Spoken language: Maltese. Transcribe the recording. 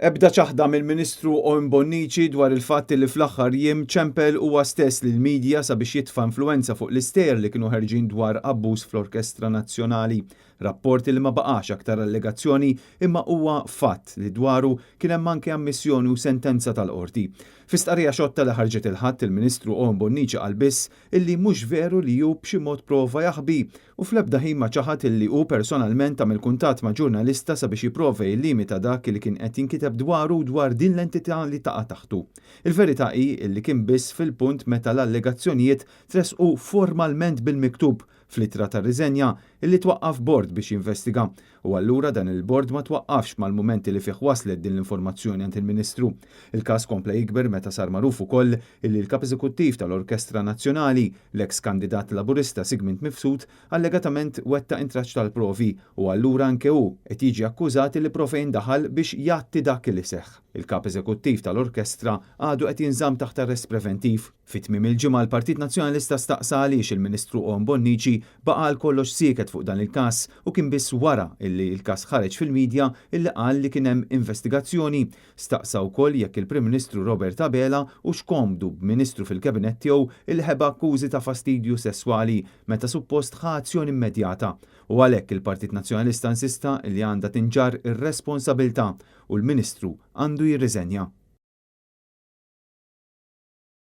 Ebda ċaħda mill-Ministru Owen Bonnici dwar il-fatt li fl-aħħar jiem ċempel huwa stess lill-media sabiex jitfa' influwenza fuq l-istejjer li kienu ħerġin dwar abbuż fl-Orkestra Nazzjonali. Rapport li ma baqax aktar allegazzjoni imma huwa fatt li dwaru kien hemm anke ammissjoni u sentenza tal-Qorti. Fi stqarrija xotta li ħarġet il-Ħadd, il-Ministru Owen Bonnici qal biss illi mhux veru li hu b'xi mod prova jaħbi u fl-ebda ħin ma ċaħad illi hu personalment għamel kuntatt ma' ġurnalista sabiex jipprova jillimita dak li kien qed jinkiteb dwaru u dwar din l-entità li taqa' taħtu. Il-verità hi illi kien biss fil-punt meta l-allegazzjonijiet tressqu formalment bil-miktub fl-ittra ta' riżenja illi twaqqaf bord biex jinvestiga u allura dan il-bord ma twaqqafx mal-mument li fih waslet din l-informazzjoni għand il-Ministru. Il-każ kompla jikber meta sar magħruf ukoll illi l-Kap Eżekuttiv tal-Orkestra Nazzjonali, l-eks kandidat Laburista Sigmund Mifsud, allegatament wettaq intraċċ tal-provi u allura anke hu qed jiġi akkużat illi prova jindaħal biex jgħatti dak li seħħ. Il-Kap Eżekuttiv tal-Orkestra għadu qed jinżamm taħt arrest preventiv. Fi tmiem il-ġimgħa l-Partit Nazzjonalista staqsa għaliex il-Ministru Owen Bonnici baqa' għal kollox sieket fuq dan il-każ u kien biss wara illi l-każ ħareġ fil-media illi qal li kien hemm investigazzjoni. Staqsa wkoll jekk il-Prim Ministru Robert Abela hux komdu b'Ministru fil-Kabinett tiegħu illi ħeba akkużi ta' fastidju sesswali meta suppost ħa azzjoni immedjata. U għalhekk il-Partit Nazzjonalista insista illi għandha tinġarr ir-responsabilità u l-Ministru għandu jirriżenja.